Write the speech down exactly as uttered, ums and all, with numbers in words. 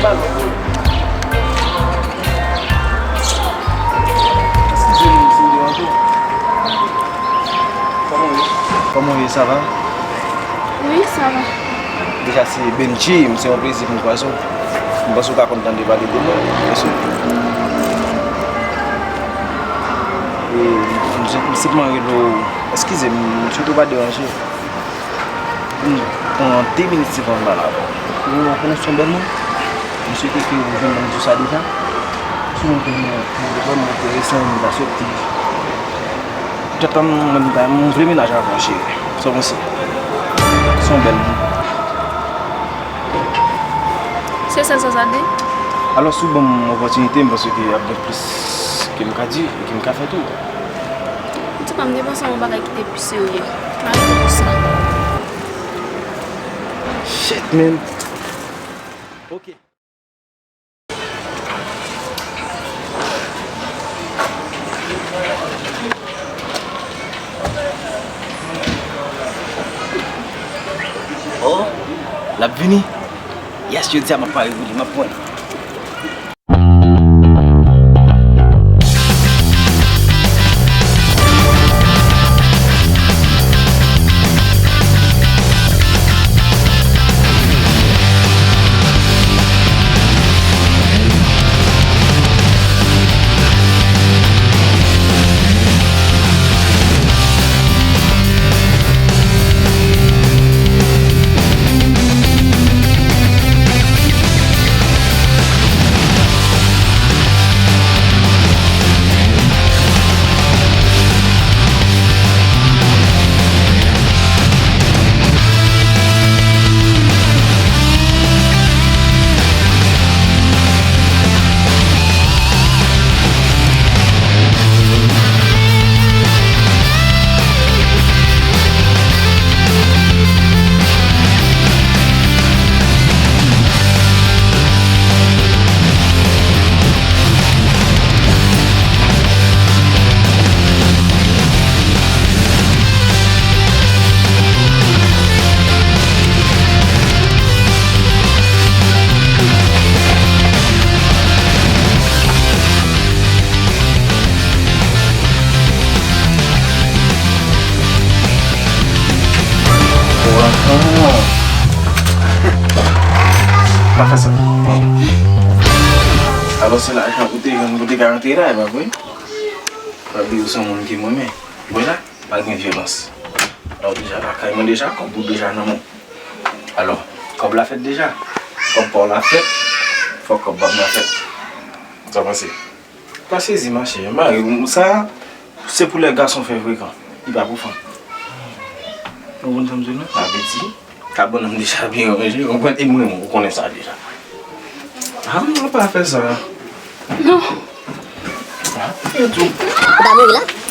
Eskize m si m deranje w. Kòman w ye? Kòman w ye, sa va? Wi, sa va. Deja, se Benji, m, se yon plezi pou m kwaze w. M panse w ka konn tande pale de mwen, byen si. E, m, m senpman rele w, eskize m, m swete w pa deranje. M pran de minit sepann m pale avè w. Ou konnen se yon bèl moun. M swete ke ou jwenn moun sou sa deja. Si moun konnen mwen, mwen vrèman enterese, mwen ta swete. Tèt an mwen, mwen vle mennaj avè w, cheri. Sa w panse? Se yon bèl moun. Se sèl sa sa di? Alò, si w ban m opòtinite, m panse ke ap gen plis ke m ka di e ke m ka fè tou. Antouka, m te panse yon bagay ki te pi serye. Malgre tout sa. Shit, man. Ok. Oh, l ap vini. Yes, jodi a m ap pare pou li, m ap pran li. Pa fè sa. Alò, se lajan ou te jwenn pou te ka rantre la, e pa vre? Pa bliye ou se yon moun ki m renmen. Vwala, pa gen vyolans. Alò, deja lakay mwen deja, kòb ou deja nan men w. Alò, kòb la fèt deja. Kòb pa w la fèt, fòk kòb pa m la fèt. Sa w panse? Pa sezi, machè. Mari w sa, se pou lè gason fè frekan. Li pa pou fanm. Ou konn sa m di w, non? Sa vle di, kabann nan deja byen ranje, ou konprann? E mwen, ou konnen sa deja. Ah, non, pa fè sa. Non. Ah, e tou. Ou pa mouri la?